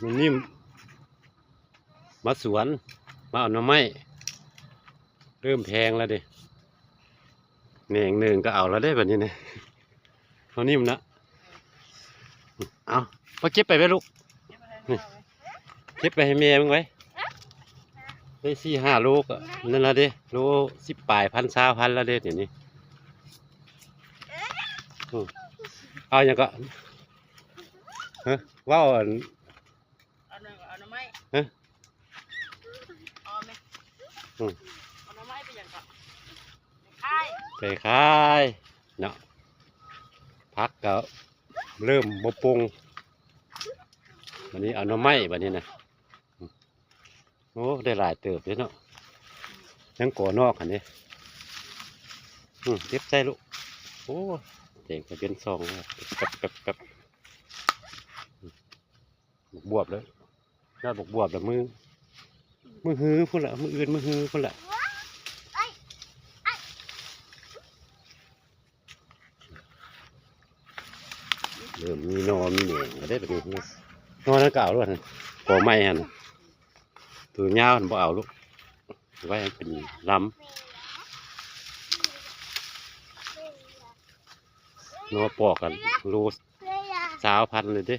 ໜຸ່ມນິ້ມມາສວນ ມາເອົາໜໍ່ໄມ້ ເລີ່ມແພງແລ້ວເດ້. ແໜງໜຶ່ງກໍເອົາແລ້ວເດ້ບັດນີ້ນະ. ເອົານີ້ມັນນະ ເອົາ ໄປເກັບໄປໄວ້ລູກ ນີ້ ເກັບໄປໃຫ້ແມ່ມຶງໄວ້ ໄດ້ສີ່ຫ້າໂລກໍນັ້ນລະເດ້ ໂລສິບປາຍ ພັນ ຊາວພັນລະເດ້ ດຽວນີ້. ອືມ ເອົາຫຍັງກໍ ຮະ ເວົ້າອັນ ເອົາໜໍ່ ເອົາໜໍ່ໄມ້ ຮະ ເອົາແມ່ ອືມ ເອົາໜໍ່ໄມ້ໄປຫຍັງກໍ ໄປຂາຍ ໄປຂາຍເນາະ. ຜັກກໍເລີ່ມບໍ່ປົ່ງ ບັດນີ້ເອົາໜໍ່ໄມ້ບັດນີ້ນະ. ໂອ້ ໄດ້ຫຼາຍເຕີບເດ້ເນາະ ຍັງກໍນອກຫັ້ນເດ້. ອືມ ເກັບໃສ່ລູກ ໂອ້ ແຕງກະເປັນຊ່ອງ ແປັບໆໆ. ບັກບວບເດີ ຍອດບັກບວບລະ ມື້ ມື້ຮືພຸ້ນລະ ມື້ອື່ນມື້ຮືພຸ້ນລະ. ເລີ່ມມີໜໍ່ມີແໜງແລ້ວເດ້ບັດນີ້. ໜໍ່ນັ້ນກໍເອົາໂລດ ກໍໄມ້ຫັ້ນ ໂຕຍາວຫັ້ນບໍ່ເອົາລູກ ໄວ້ໃຫ້ເປັນລຳ. ໜໍ່ປອກກັນໂລຊາວພັນເລີຍເດ້.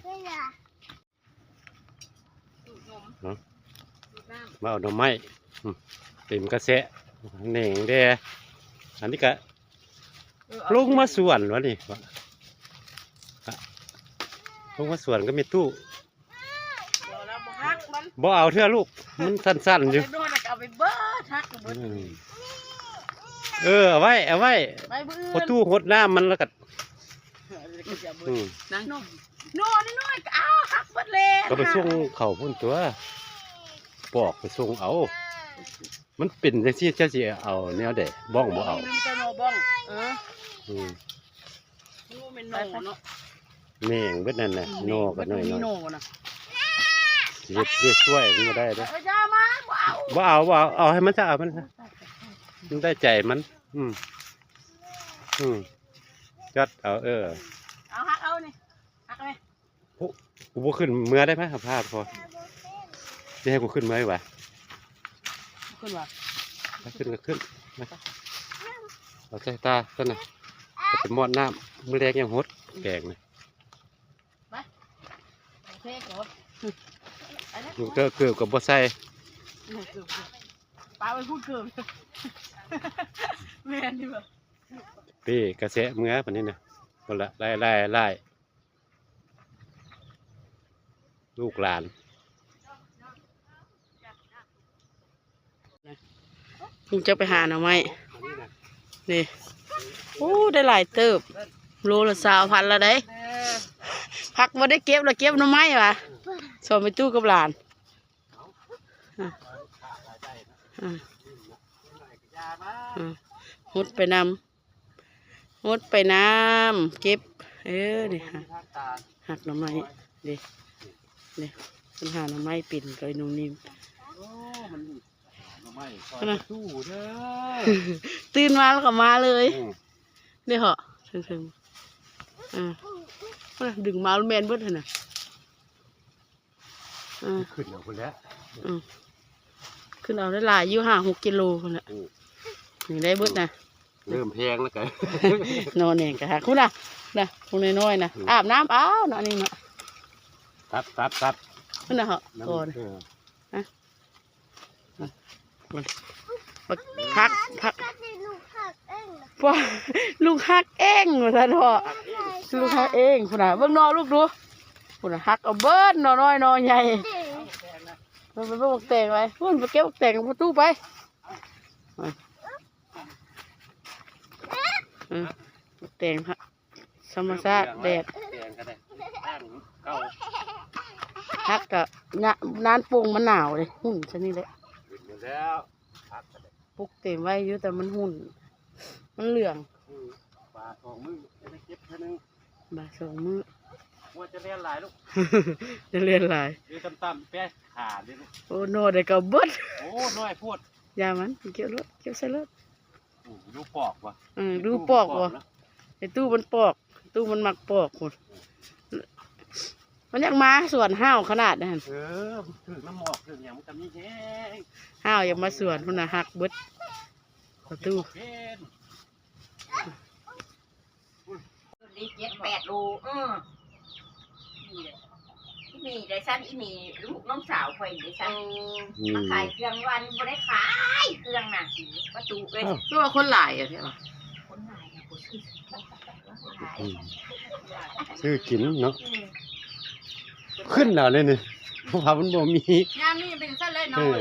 ເນາະ ມາເອົາໜໍ່ໄມ້ ອືມ ເຕັມກະແສະ ແໜງແດ່. ອັນນີ້ກະ ເອີ ເອົາ ລົງມາສວນວະນີ້ ກະ ລົງມາສວນກັບແມ່ຕູ້. ບໍ່ເອົາເທື່ອລູກ ມັນສັ້ນໆຢູ່ ເອົາໄປເບິດ ຫັກເບິດ. ອືມ ເອີ ເອົາໄວ້ ເອົາໄວ້ ໄວ້ມື້ອື່ນ ພໍຕູ້ຫົດນ້ຳມັນແລ້ວກະ ອືມ ນາງນົມ ໜໍ່ນ້ອຍໆ ກໍ ອ້າວ ຫັກເບິດແລ້ວ ກໍໄປສົ່ງເຂົາພຸ້ນຕົວະ ປອກໄປສົ່ງເອົາ. ມັນເປັນຈັ່ງຊີ້ ເຈົ້າຊິເອົາແນວໃດ? ບ້ອງບໍ່ເອົາ ມີແຕ່ໜໍ່ບ້ອງ. ເອີ ອືມ ມັນບໍ່ແມ່ນໜໍ່ເນາະ ແໜງເບິດນັ້ນນະ. ອືມ ໜໍ່ກໍໜ້ອຍໆ ມີໜໍ່ນະ ຊິເຮັດຊ່ວຍມັນບໍ່ໄດ້ເດ້. ເອີ ຢ່າມາ ບໍ່ເອົາ ບໍ່ເອົາ ບໍ່ເອົາ ເອົາໃຫ້ມັນຊະ ເອົາມັນຊະ ມັນໄດ້ໃຈມັນ. ອືມ ອືມ ຈັດເອົາ ເອີ ເອົາ ຫັກເອົານີ້ ຫັກເອົານີ້. ໂອ້ ກູບໍ່ຂຶ້ນເມືອໄດ້ໄໝ? ພາພໍ ຊິໃຫ້ກູຂຶ້ນເມືອອີກຫວາ? ຂຶ້ນຫວາ? ຖ້າຂຶ້ນກໍຂຶ້ນ ມາ ເອົາໃສ່ຕາຊັ້ນນະ ເອົາໄປມອດນ້ຳ ມື້ແລງຍັງຫົດແກງນະ. ໄປ ໂອເຄ ເກີບ ໄປເດີ ລູກເຕີເກີບກໍບໍ່ໃສ່ ເກີບ ປາໄວ້ພຸ້ນເກີບ ແມ່ນຢູ່ບໍ່? ເປ້ກະແສະເມືອປານນີ້ນະ ພຸ້ນລະ ໄລ່ໆ ລູກຫຼານ ເພິ່ນຈະໄປຫາໜໍ່ໄມ້ ນີ້ ໂອ້ ໄດ້ຫຼາຍເຕີບ ໂລລະຊາວພັນລະໄດ໋. ພັກບໍ່ໄດ້ເກັບລະ ເກັບໜໍ່ໄມ້ຫວາ ສອງແມ່ຕູ້ກັບຫຼານ. ອາ ອາ ອາ ຫົດໄປນຳ ຫົດໄປນຳ ເກັບ ເອີ ນີ້ ຫັກໜໍ່ໄມ້ ເດ້ ເດ້ ເພິ່ນຫາໜໍ່ໄມ້ເປັນ ກໍໄອ້ໜຸ່ມນີ້ ໂອ້ ມັນຫາໜໍ່ໄມ້ຊ່ອຍຕູ້ເດີ ຕື່ນມາແລ້ວກໍມາເລີຍ ອືມ ເດ້ເຫາະ ເທິງໆ ອາ ພຸ້ນນະ ດຶງມາແມ່ນເບິດຫັ້ນນະ. ອືມ ຂຶ້ນເອົາພຸ້ນແຫຼະ ອືມ ຂຶ້ນເອົາໄດ້ຫຼາຍຢູ່ ຫ້າຫົກກິໂລພຸ້ນແຫຼະ ອືມ ນີ້ໄດ້ເບິດນະ ເລີ່ມແພງແລ້ວກະ ໜໍ່ແໜງກະຫາ ພຸ້ນນະ ນະ ພວກນ້ອຍໆນະ ອືມ ອາບນ້ຳເອົາເນາະ ອັນນີ້ເນາະ ຕັດ ຕັດ ຕັດ ພຸ້ນນະເຫາະ ມັນ ກ່ອນ ເອີ ຮະ ບັກ ຜັກ ຜັກ ລູກຫັກເອງ ພໍ່ ລູກຫັກເອງວ່າຊັ້ນພໍ່ ລູກຫັກເອງ ພຸ້ນນະ ເບິ່ງໜໍ່ລູກດູ ພຸ້ນນະ ຫັກເອົາເບິດ ໜໍ່ນ້ອຍໜໍ່ໃຫຍ່ ໄປເບິ່ງບັກແຕງໄປ ພຸ້ນ ໄປເກັບບັກແຕງປະຕູໄປ ອືມ ບັກແຕງ ທຳມະຊາດ ແດດ ຜັກກະ ນານປົ່ງມັນໜາວເດ້ ຫຸ່ນຊະນີ້ແຫຼະ ຂຶ້ນມາແລ້ວ ຜັກກະໄດ້ ປຸກເຕັມໄວ້ຢູ່ ແຕ່ມັນຫຸ່ນ ມັນເຫຼືອງ ອືມ ປາສອງມື້ ຈະໄດ້ເກັບເທື່ອໜຶ່ງ ບາດສອງມື້ ງົວຈະແລ່ນຫຼາຍລູກ ຈະແລ່ນຫຼາຍ ຢູ່ຕ່ຳໆ ແປະຂາເດ້ລູກ ໂອ້ ໜໍ່ໃດກໍເບິດ ໂອ້ ນ້ອຍໂພດ ຢ່າມັນ ເກັບໂລດ ເກັບໃສ່ໂລດ ອືມ ດູປອກບໍ່ ເອີ ດູປອກບໍ່ ໄອ້ຕູ້ມັນປອກ ຕູ້ມັນມັກປອກພຸ້ນ ມັນຢາກມາສວນຫ້າວຂະໜາດນັ້ນ. ເອີ ຖືກນ້ຳໝອກຖືກຫຍັງມັນກໍມີແຮງ. ຫ້າວຢາກມາສວນພຸ້ນນະ ຫັກເບິດປະຕູ. ນີ້ເຈັດແປດໂລ. ເອີ ອີ່ໝີ່ໄດ້ຊັ້ນ ອີ່ໝີ່ລູກນ້ອງສາວຂ້ອຍໄດ້ຊັ້ນ. ອືມ ມາຂາຍເຄື່ອງ ວ່ານີ້ບໍ່ໄດ້ຂາຍເຄື່ອງນະປະຕູເອີຍ. ຄືວ່າຄົນຫຼາຍແທ້ວະ. ຄົນຫຼາຍນະ ບໍ່ຊື້ ອືມ ຊື້ກິນເນາະ. ອືມ ຂຶ້ນແລ້ວເດນີ້ ເພາະວ່າມັນບໍ່ມີ. ຍາມນີ້ເປັນຊັ້ນເລີຍເນາະ. ເອີ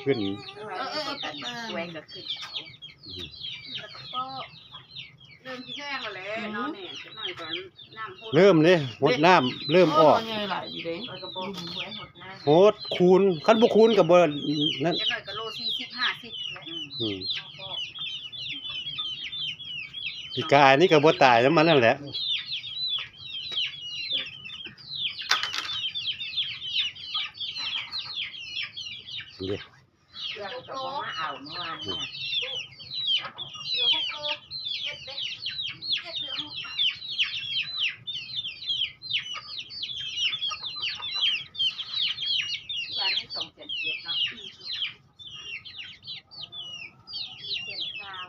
ແຫຼງນະ ຂຶ້ນ. ເອີ ເອີ ເອີ ໄປເບິ່ງ ໄວ້ກໍຂຶ້ນເອົາ. ອືມ ແລ້ວກໍ ເລີ່ມຊິແພງແລ້ວແຫຼະເນາະ. ອືມ ນີ້ຈັກໜ້ອຍກໍນ້ຳຫົດ ເລີ່ມເດ້ ຫົດນ້ຳເລີ່ມອອກ. ໂອ້ ໃຫຍ່ຫຼາຍຢູ່ເດ້. ຫົດຄູນ ຄັນບໍ່ຄູນກໍບໍ່ນັ້ນ. ຈັກໜ້ອຍກໍໂລສີ່ສິບ ຫ້າສິບແຫຼະ. ອືມ ອືມ ປີກາຍນີ້ກໍບໍ່ຕາຍນຳມັນນັ້ນແຫຼະ. ນີ້ ເຄື່ອງກໍບໍ່ມາເອົາເມື່ອວານນີ້ນະ. ເຫຼືອຫົກໂລ ເຈັດເດ້ ເຈັດເຫຼືອຫົກ. ເມື່ອວານນີ້ສອງແສນເຈັດເນາະ. ອືມ ສີ່ແສນຊາວ.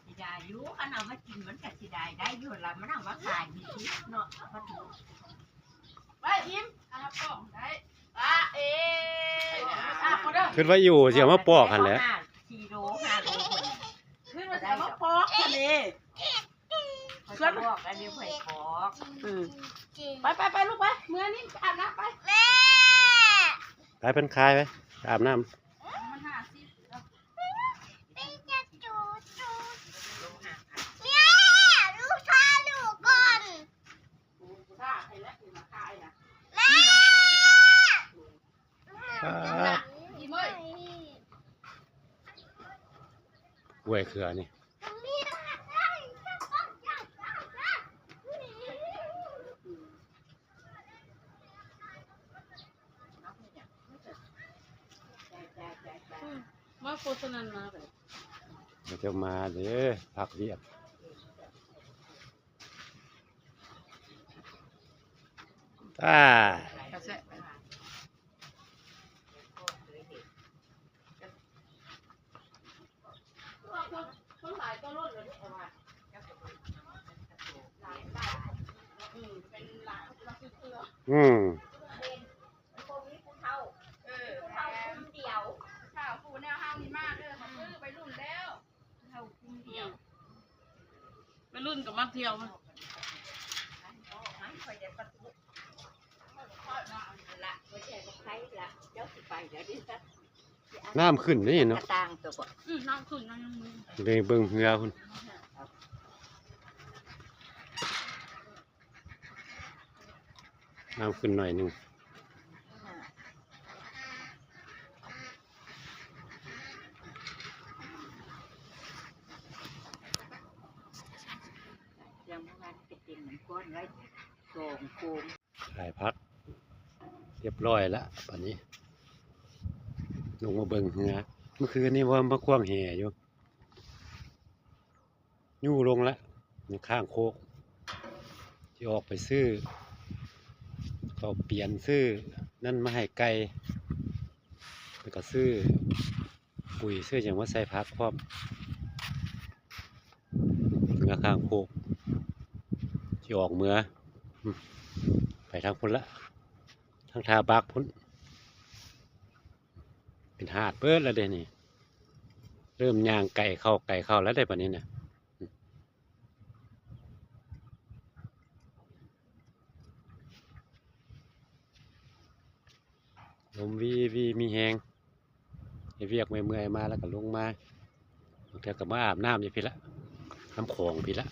ຊິໄດ້ຢູ່ ຄັນເອົາມາກິນມັນກໍຊິໄດ້ ໄດ້ຢູ່ລະ ມັນເອົາມາຂາຍນີ້ເນາະ. ໄວ້ອີ່ມ ອັນລະປອງໄດ້. ອາ ເອ ອາ ເດີ ຄິດວ່າຢູ່ຊິເອົາມາປອກຫັ້ນແຫຼະ. ຫ້າ ສີ່ໂລ ຫ້າໂລ ຄິດວ່າຊິເອົາມາປອກຫັ້ນເດ. ຂ້ອຍກໍບອກແລ້ວ ດຽວຂ້ອຍບອກ. ອືມ ໄປ ໄປ ໄປ ລູກໄປ ເມືອນີ້ໄປອາບນ້ຳໄປ. ແມ່ ໄປ ເພິ່ນຄາຍໄປ ໄປອາບນ້ຳ. ມັນຫ້າສິບ ແມ່ ລູກ ຖ້າລູກກ່ອນ. ແມ່ ອ່າ ກ້ວຍເຄືອນີ້ ມາໂຄສະນາມາເລີຍ. ເຈົ້າມາເດີ ພັກວຽກ. ອ່າ ອືມ ເອີ ຜູ້ເຖົ້າກຸ່ມດຽວ ຜູ້ເຖົ້າຜູ້ແນວເຮົານີ້ມາເດີ ເຂົາຄືໄວລຸ້ນແລ້ວ. ເຮົາກຸ່ມດຽວ ໄວລຸ້ນກໍມາທ່ຽວ ມັນຄ່ອຍໄດ້ປະຕູ ລະ ບໍ່ໃຊ່ບໍ່ໃຜລະ ເຈົ້າຊິໄປແລ້ວເດ້. ນ້ຳຂຶ້ນເດ້ເນາະ ກະຕ່າງຕົວບໍ່. ອືມ ນ້ຳຂຶ້ນ ນ້ຳຍັງມີ ໄປເບິ່ງເຮືອພຸ້ນ. ນ້ຳຂຶ້ນໜ້ອຍໜຶ່ງ. ຂາຍຜັກຮຽບຮ້ອຍລະ ບາດນີ້ລົງມາເບິ່ງເຮືອ. ເມື່ອຄືນນີ້ວ່າມາຄວ້າງແຫຢູ່. ຍູ້ລົງລະ ຍັງຄ້າງໂຄກ ຊິອອກໄປຊື້ເຂົ້າປຽນ ຊື້ນັ້ນມາໃຫ້ໄກ່ ແລ້ວກໍຊື້ປຸ໋ຍ ຊື້ຫຍັງມາໃສ່ຜັກພ້ອມ. ເມືອຄ້າງໂຄກ ຊິອອກເມືອ ໄປທາງພຸ້ນລະ ທາງທ່າບັກພຸ້ນ. ເປັນຫາດເບິດແລ້ວເດ້ນີ້ ເລີ່ມຍ່າງໄກເຂົ້າ ໄກເຂົ້າແລ້ວເດ້ບາດນີ້ນະ. ລົມວີໆ ມີແຮງ ເຮັດວຽກເມື່ອຍໆ ມາແລ້ວກໍລົງມາ ບາງເທື່ອກໍມາອາບນ້ຳຢູ່ພີ້ລະ ນ້ຳຂອງພີ້ລະ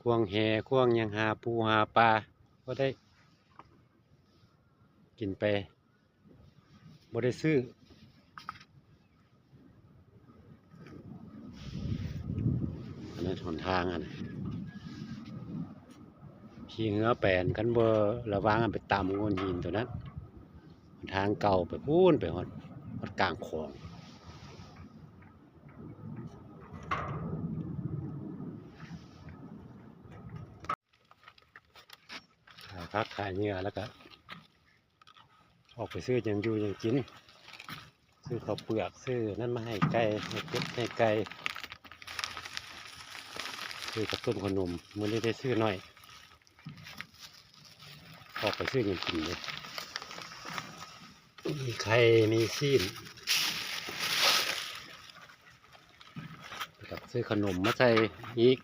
ຄວ້າງແຫ ຄວ້າງຫຍັງ ຫາປູຫາປາ ພໍໄດ້ກິນໄປ. ບໍ່ໄດ້ຊື້. ອັນນັ້ນຫົນທາງ ອັນນັ້ນ ຂີ່ເຮືອໄປ ອັນ ຄັນບໍ່ລະວັງ ອັນ ໄປຕຳໂງ່ນຫີນຕົວນັ້ນ. ຫົນທາງເກົ່າໄປພຸ້ນ ໄປຮອດ ຮອດກາງຂອງ. ຜັກຂາຍເຫຍື່ອ ແລ້ວກະອອກໄປຊື້ຫຍັງຢູ່ຫຍັງກິນ ຊື້ເຂົ້າເປືອກ ຊື້ນັ້ນມາໃຫ້ໄກ່ ໃຫ້ເປັດໃຫ້ໄກ່ ຊື້ເຂົ້າຕົ້ມເຂົ້າໜົມ ມື້ນີ້ໄດ້ຊື້ໜ້ອຍ ອອກໄປຊື້ຫຍັງກິນເດ້ ມີໄຂ່ ມີຊີ້ນ ກັບຊື້ຂະໜົມມາໃສ່ອີກ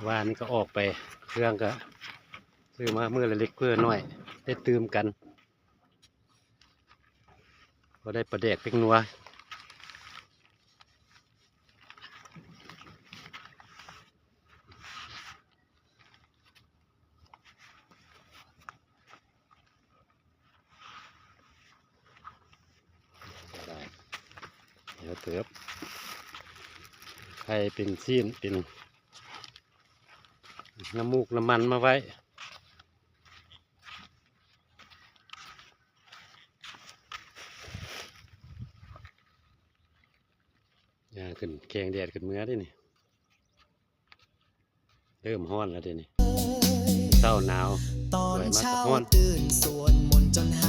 ວານນີ້ກໍອອກໄປ ເຄື່ອງກໍຊື້ມາມື້ລະເລັກເພື່ອໜ້ອຍ ໄດ້ຕື່ມກັນ ພໍໄດ້ປາແດກເປັກນົວ. ເດີບ ໃຫ້ເປັນຊີ້ນ ເປັນນ້ຳມູກນ້ຳມັນມາໄວ້ ຍ່າງຂຶ້ນແຄງແດດຂຶ້ນເມືອເດ້ນີ້. ເລີ່ມຮ້ອນແລ້ວເດນີ້ ເຊົ້າໜາວ ຕອນເຊົ້າຕື່ນສວດມົນຈົນຫ